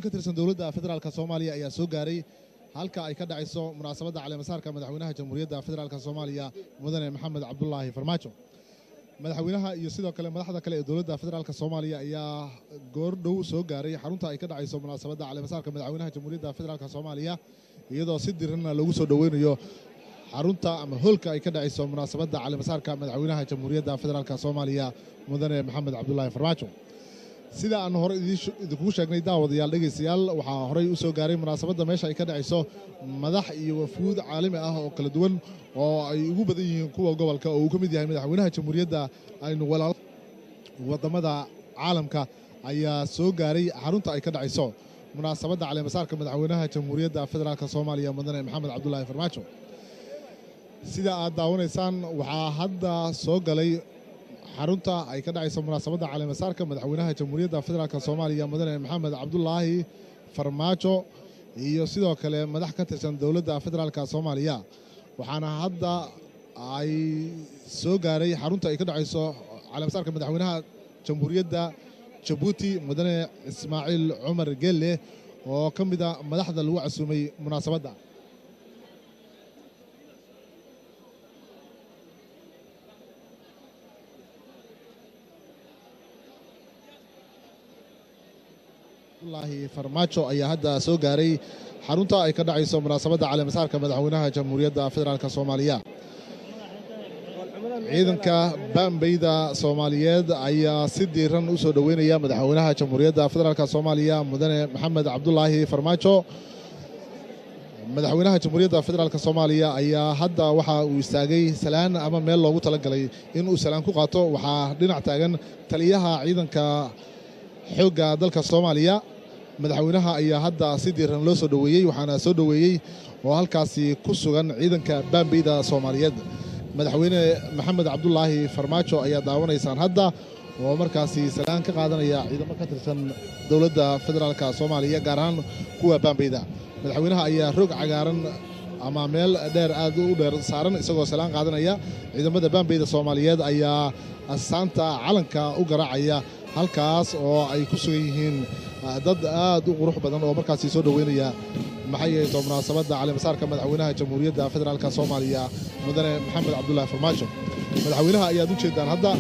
Ka tirsan dowladda federaalka Soomaaliya ayaa soo gaaray halka ay ka dhacayso munaasabadda caleemasaarka madaxweynaha Jamhuuriyadda Federaalka Soomaaliya, Mudane Maxamed Cabdulaahi Farmaajo. Madaxweynaha iyo sidoo kale madaxda kale ee dowladda federaalka Soomaaliya ayaa goordhow soo gaaray xarunta ay ka dhacayso munaasabadda caleemasaarka madaxweynaha Jamhuuriyadda Federaalka Soomaaliya, iyadoo si diranna loogu soo dhoweynayo xarunta ama hoolka ay ka dhacayso munaasabadda caleemasaarka madaxweynaha Jamhuuriyadda Federaalka Soomaaliya, Mudane Maxamed Cabdulaahi Farmaajo. Sida aan hore idinkugu sheegnay, daawadayaal, dhegaystayaal, waxaa horey u soo gaaray munaasabadda meesha ay ka dhacayso madax iyo wafuud caalami ah oo kala duwan, oo ay ugu badan yihiin kuwa gobolka, oo uu ka mid yahay madaxweynaha jamhuuriyadda aynu walaal. Waddamada caalamka ayaa soo gaaray xarunta ay ka dhacayso munaasabadda caleemasaarka madaxweynaha Jamhuuriyadda Federaalka Soomaaliya, Mudane Maxamed Cabdulaahi Farmaajo. Sida aad daawanaysaan, waxaa hadda soo galay xarunta ay ka dhacayso munaasabadda caleemasaarka madaxweynaha Jamhuuriyadda Federaalka Soomaaliya, Mudane Maxamed Cabdulaahi Farmaajo, iyo sidoo kale madax ka tirsan dowladda federaalka Soomaaliya. Waxaana hadda ay soo gaaray xarunta ay ka dhacayso caleemasaarka madaxweynaha Jamhuuriyadda Jabuuti, Mudane Ismaaciil Cumar Gelle, oo ka mid a madaxda lagu casuumay munaasabadda. Abdullaahi Farmaajo ayaa hadda soo gaaray xarunta ay ka dhacayso munaasabadda caleemasaarka madaxweynaha Jamhuuriyadda Federaalka Soomaaliya. Ciidanka Baambeyda Soomaaliyeed ayaa si diiran u soo dhoweynaya madaxweynaha Jamhuuriyadda Federaalka Soomaaliya, Mudane Maxamed Cabdulaahi Farmaajo. Madaxweynaha Jamhuuriyadda Federaalka Soomaaliya ayaa hadda waxa uu istaagay salaan ama meel loogu talagalay in uu salaan ku qaato. Waxaa dhinac taagan taliyaha ciidanka xoogga dalka Soomaaliya. Madaxweynaha ayaa hadda si diiran loo soo dhoweeyey, waxaana soo dhoweeyey oo halkaasi ku sugan ciidanka Baambeyda Soomaaliyeed. Madaxweyne Maxamed Cabdulaahi Farmaajo ayaa daawanaysaan hadda oo markaasi salaan ka qaadanaya ciidamo ka tirsan dowladda federaalka Soomaaliya, gaar ahaan kuwa Baambeyda. Madaxweynaha ayaa roog cagaaran ama meel dheer, aad u dheer saaran, isagoo salaan qaadanaya. Ciidamada Baambeyda Soomaaliyeed ayaa astaanta calanka u garaacaya halkaas oo ay ku sugan yihiin dad aad u qurux badan oo markaasi soo dhoweynaya maxay yeeto munaasabadda caleemasaarka madaxweynaha Jamhuuriyadda Federaalka Soomaaliya, Mudane Maxamed Cabdulaahi Farmaajo. Madaxweynaha ayaad u jeedaan hadda